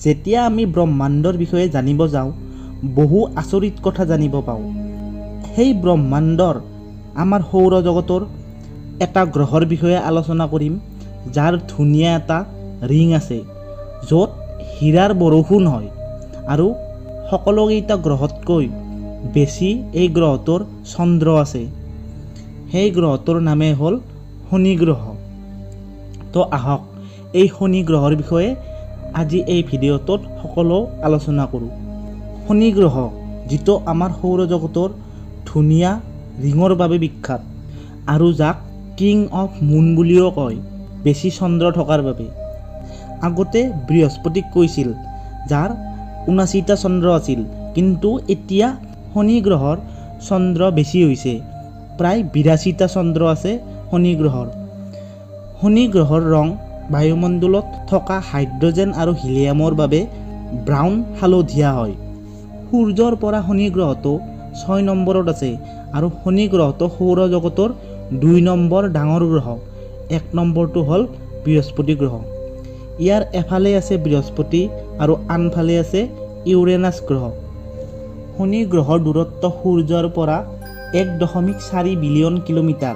যেতিয়া আমি ব্ৰহ্মাণ্ডৰ বিষয়ে জানিব যাওঁ, বহু আচৰিত কথা জানিব পাওঁ। সেই ব্ৰহ্মাণ্ডৰ আমাৰ সৌৰজগতৰ এটা গ্ৰহৰ বিষয়ে আলোচনা কৰিম, যাৰ ধুনীয়া এটা ৰিং আছে য'ত হীৰাৰ বৰষুণ হয় আৰু সকলোকেইটা গ্ৰহতকৈ বেছি এই গ্ৰহটোৰ চন্দ্ৰ আছে। সেই গ্ৰহটোৰ নামেই হ'ল শনি গ্ৰহ। তো আহক এই শনি গ্ৰহৰ বিষয়ে আজি এই ভিডিঅ'টোত সকলো আলোচনা কৰোঁ। শনি গ্ৰহ যিটো আমাৰ সৌৰজগতৰ ধুনীয়া ৰিঙৰ বাবে বিখ্যাত আৰু যাক কিং অফ মুন বুলিও কয়, বেছি চন্দ্ৰ থকাৰ বাবে। আগতে বৃহস্পতিক কৈছিল, যাৰ 79টা চন্দ্ৰ আছিল, কিন্তু এতিয়া শনি গ্ৰহৰ চন্দ্ৰ বেছি হৈছে, প্ৰায় 82টা চন্দ্ৰ আছে শনি গ্ৰহৰ। শনি গ্ৰহৰ ৰং বায়ুমণ্ডলত থকা হাইড্ৰজেন আৰু হিলিয়ামৰ বাবে ব্ৰাউন হালধীয়া হয়। সূৰ্যৰ পৰা শনি গ্ৰহটো 6 নম্বৰত আছে আৰু শনি গ্ৰহটো সৌৰজগতৰ 2 নম্বৰ ডাঙৰ গ্ৰহ। 1 নম্বৰটো হ'ল বৃহস্পতি গ্ৰহ। ইয়াৰ এফালে আছে বৃহস্পতি আৰু আনফালে আছে ইউৰেনাছ গ্ৰহ। শনি গ্ৰহৰ দূৰত্ব সূৰ্যৰ পৰা 1.4 বিলিয়ন কিলোমিটাৰ।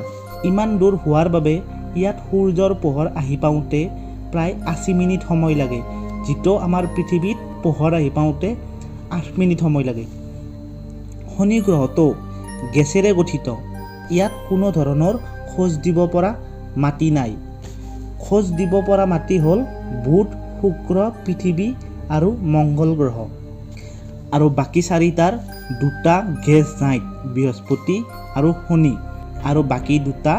ইমান দূৰ হোৱাৰ বাবে ইয়াত সূৰ্যৰ পোহৰ আহি পাওঁতে প্ৰায় 80 মিনিট সময় লাগে, যিটো আমাৰ পৃথিৱীত পোহৰ আহি পাওঁতে 8 মিনিট সময় লাগে। শনি গ্ৰহটো গেছেৰে গঠিত। ইয়াত কোনো ধৰণৰ খোজ দিব পৰা মাটি নাই। খোজ দিব পৰা মাটি হ'ল বুধ, শুক্ৰ, পৃথিৱী আৰু মংগল গ্ৰহ। আৰু বাকী চাৰিটাৰ দুটা গেছ জাইণ্ট বৃহস্পতি আৰু শনি, আৰু বাকী দুটা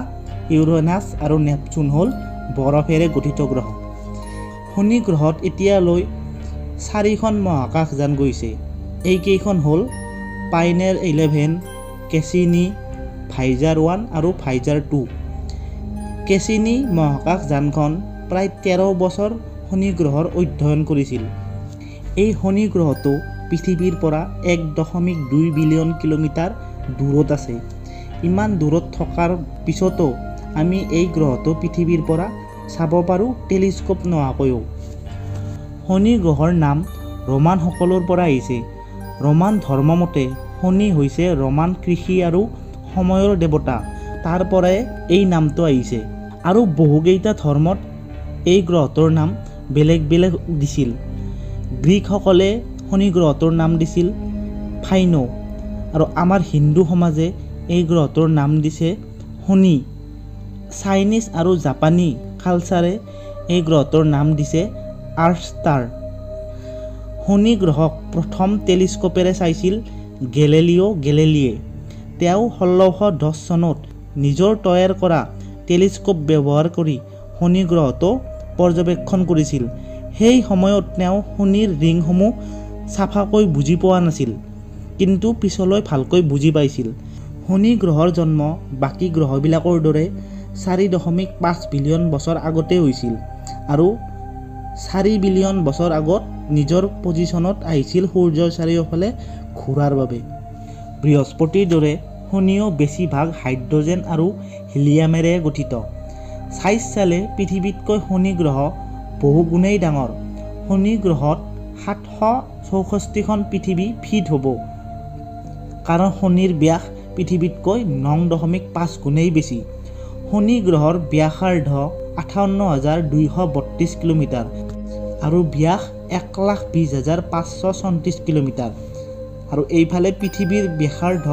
ইউৰেনাছ আৰু নেপচুন হ'ল বৰফেৰে গঠিত গ্ৰহ। শনি গ্ৰহত এতিয়ালৈ 4খন মহাকাশযান গৈছে। এইকেইখন হ'ল পাইনেৰ 11, কেচিনি, ভাইজাৰ 1 আৰু ভাইজাৰ 2। কেচিনি মহাকাশযানখন প্ৰায় 13 বছৰ শনি গ্ৰহৰ অধ্যয়ন কৰিছিল। এই শনি গ্ৰহটো পৃথিৱীৰ পৰা 1.2 বিলিয়ন কিলোমিটাৰ দূৰত আছে। ইমান দূৰত থকাৰ পিছতো আমি এই গ্ৰহটো পৃথিৱীৰ পৰা চাব পাৰোঁ টেলিস্কোপ নোহোৱাকৈও। শনি গ্ৰহৰ নাম ৰোমানসকলৰ পৰা আহিছে। ৰোমান ধৰ্মমতে শনি হৈছে ৰোমান কৃষি আৰু সময়ৰ দেৱতা, তাৰ পৰাই এই নামটো আহিছে। আৰু বহুকেইটা ধৰ্মত এই গ্ৰহটোৰ নাম বেলেগ বেলেগ দিছিল। গ্ৰীকসকলে শনি গ্ৰহটোৰ নাম দিছিল ফাইনো, আৰু আমাৰ হিন্দু সমাজে এই গ্ৰহটোৰ নাম দিছে শনি। চাইনিজ আৰু জাপানী কালচাৰে এই গ্ৰহটোৰ নাম দিছে আৰ্থ ষ্টাৰ। শনি গ্ৰহক প্ৰথম টেলিস্কোপেৰে চাইছিল গেলেলিঅ' গেলেলিয়ে। তেওঁ 1610 চনত নিজৰ তৈয়াৰ কৰা টেলিস্কোপ ব্যৱহাৰ কৰি শনি গ্ৰহটো পৰ্যবেক্ষণ কৰিছিল। সেই সময়ত তেওঁ শনিৰ ৰিংসমূহ চাফাকৈ বুজি পোৱা নাছিল, কিন্তু পিছলৈ ভালকৈ বুজি পাইছিল। শনি গ্ৰহৰ জন্ম বাকী গ্ৰহবিলাকৰ দৰে 4.5 বিলিয়ন বছৰ আগতে হৈছিল আৰু 4 বিলিয়ন বছৰ আগত নিজৰ পজিশ্যনত আহিছিল সূৰ্যৰ চাৰিওফালে ঘূৰাৰ বাবে। বৃহস্পতিৰ দৰে শনিও বেছিভাগ হাইড্ৰজেন আৰু হিলিয়ামেৰে গঠিত। চাইজ চালে পৃথিৱীতকৈ শনি গ্ৰহ বহুগুণেই ডাঙৰ। শনি গ্ৰহত 764খন পৃথিৱী ফিট হ'ব, কাৰণ শনিৰ ব্যাস পৃথিৱীতকৈ 9.5 গুণেই বেছি। শনি গ্ৰহৰ ব্যাসাৰ্ধ 58,232 কিলোমিটাৰ আৰু ব্যাস 1,20,534 কিলোমিটাৰ, আৰু এইফালে পৃথিৱীৰ ব্যাসাৰ্ধ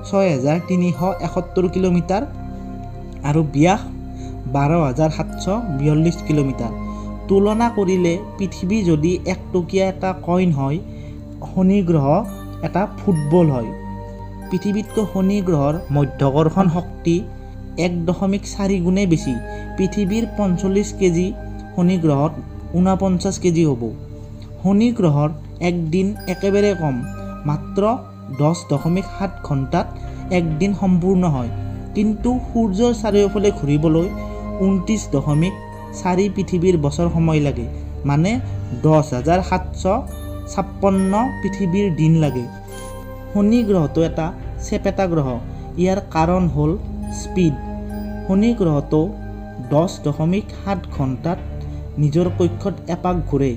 6,371 কিলোমিটাৰ আৰু ব্যাস 12,742 কিলোমিটাৰ। তুলনা কৰিলে পৃথিৱী যদি 1 টকীয়া এটা কইন হয়, শনি গ্ৰহ এটা ফুটবল হয়। পৃথিৱীতকৈ শনি গ্ৰহৰ মধ্যাকৰ্ষণ শক্তি 1.4 গুণেই বেছি। পৃথিৱীৰ 45 কেজি শনি গ্ৰহত 49 কেজি হ'ব। শনি গ্ৰহৰ একদিন একেবাৰে কম, মাত্ৰ 10.7 ঘণ্টাত একদিন সম্পূৰ্ণ হয়, কিন্তু সূৰ্যৰ চাৰিওফালে ঘূৰিবলৈ 29.4 পৃথিৱীৰ বছৰ সময় লাগে, মানে 10,756 পৃথিৱীৰ দিন লাগে। শনি গ্ৰহটো এটা চেপেটা গ্ৰহ। ইয়াৰ কাৰণ হ'ল স্পীড। শনি গ্ৰহটো 10.7 ঘণ্টাত নিজৰ কক্ষত এপাক ঘূৰে।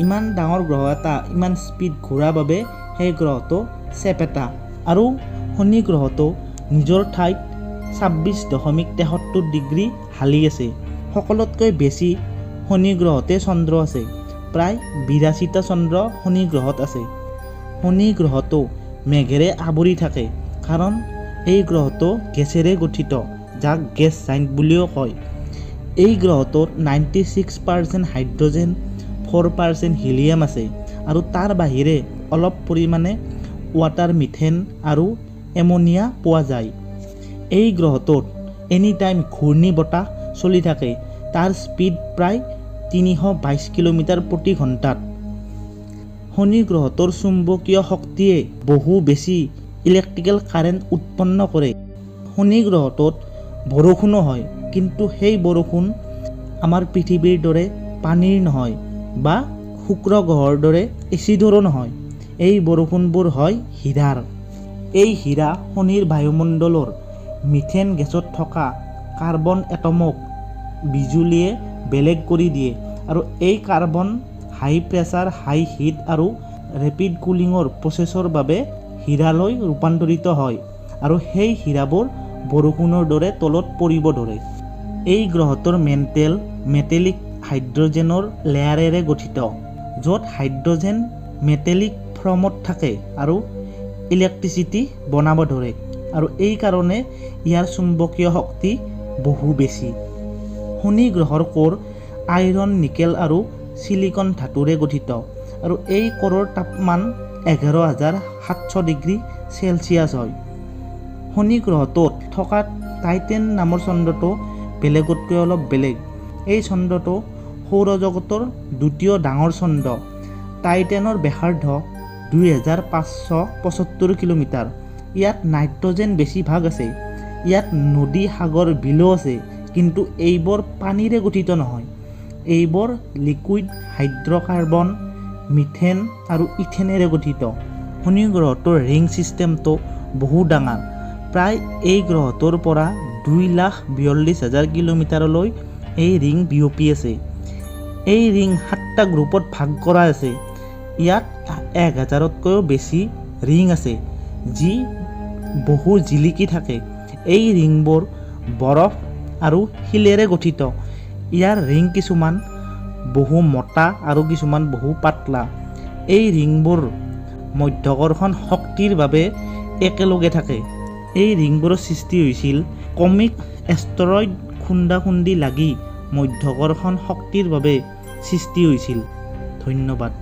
ইমান ডাঙৰ গ্ৰহ এটা ইমান স্পীড ঘূৰাৰ বাবে সেই গ্ৰহটো চেপেটা। আৰু শনি গ্ৰহটো নিজৰ ঠাইত 26.73 ডিগ্ৰী হালি আছে। সকলোতকৈ বেছি শনি গ্ৰহতে চন্দ্ৰ আছে, প্ৰায় 82টা চন্দ্ৰ শনি গ্ৰহত আছে। শনি গ্ৰহটো মেঘেৰে আৱৰি থাকে, কাৰণ এই গ্ৰহটো গেছেৰে গঠিত, যাক গেছ জাইণ্ট বুলিও কয়। এই গ্ৰহটোত 96% হাইড্ৰজেন, 4% হিলিয়াম আছে আৰু তাৰ বাহিৰে অলপ পৰিমাণে ৱাটাৰ, মিথেন আৰু এম'নিয়া পোৱা যায়। এই গ্ৰহটোত এনি টাইম ঘূৰ্ণী বতাহ চলি থাকে, তাৰ স্পীড প্ৰায় 322 কিলোমিটাৰ প্ৰতি ঘণ্টাত। শনি গ্ৰহটোৰ চুম্বকীয় শক্তিয়ে বহু বেছি ইলেক্ট্ৰিকেল কাৰেণ্ট উৎপন্ন কৰে। শনি গ্ৰহটোত বৰষুণো হয়, কিন্তু সেই বৰষুণ আমাৰ পৃথিৱীৰ দৰে পানীৰ নহয় বা শুক্ৰ গ্ৰহৰ দৰে এচিডৰো নহয়। এই বৰষুণবোৰ হয় হীৰাৰ। এই হীৰা শনিৰ বায়ুমণ্ডলৰ মিথেন গেছত থকা কাৰ্বন এটমক বিজুলীয়ে বেলেগ কৰি দিয়ে আৰু এই carbon high pressure, high heat আৰু ৰেপিড কুলিঙৰ প্ৰচেছৰ বাবে হীৰালৈ ৰূপান্তৰিত হয় আৰু সেই হীৰাবোৰ বৰষুণৰ দৰে তলত পৰিব ধৰে। এই গ্ৰহটোৰ মেণ্টেল মেটেলিক হাইড্ৰজেনৰ লেয়াৰেৰে গঠিত, য'ত হাইড্ৰজেন মেটেলিক ফৰ্মত থাকে আৰু ইলেক্ট্ৰিচিটি বনাব ধৰে আৰু এই কাৰণে ইয়াৰ চুম্বকীয় শক্তি বহু বেছি। শনি গ্ৰহৰ ক'ৰ আইৰণ, নিকেল আৰু চিলিকন ধাতুৰে গঠিত আৰু এই ক'ৰৰ তাপমান 11,700 ডিগ্ৰী চেলছিয়াছ হয়। শনি গ্ৰহটোত থকা টাইটেন নামৰ চন্দ্ৰটো বেলেগতকৈ অলপ বেলেগ। এই চন্দ্ৰটো সৌৰজগতৰ দ্বিতীয় ডাঙৰ চন্দ্ৰ। টাইটেনৰ ব্যাসাৰ্ধ 2575 কিলোমিটাৰ। ইয়াত নাইট্ৰজেন বেছিভাগ আছে। ইয়াত নদী, সাগৰ, বিলো আছে, কিন্তু এইবোৰ পানীৰে গঠিত নহয়। এইবোৰ লিকুইড হাইড্ৰকাৰ্বন, মিথেন আৰু ইথেনেৰে গঠিত। শনি গ্ৰহটোৰ ৰিং ছিষ্টেমটো বহু ডাঙৰ। প্ৰায় এই গ্ৰহটোৰ পৰা 2,42,000 কিলোমিটাৰলৈ এই ৰিং বিয়পি আছে। এই ৰিং 7টা গ্ৰুপত ভাগ কৰা আছে। ইয়াত 1000তকৈও বেছি ৰিং আছে, যি বহু জিলিকি থাকে। এই ৰিংবোৰ বৰফ আৰু শিলেৰে গঠিত। ইয়াৰ ৰিং কিছুমান বহু মোটা আৰু কিছুমান বহু পাতলা। এই ৰিংবোৰ মধ্যাকৰ্ষণ শক্তিৰ বাবে একেলগে থাকে। এই ৰিংবোৰৰ সৃষ্টি হৈছিল কমিক এষ্টৰইড খুন্দা খুন্দি লাগি মধ্যাকৰ্ষণ শক্তিৰ বাবে সৃষ্টি হৈছিল। ধন্যবাদ।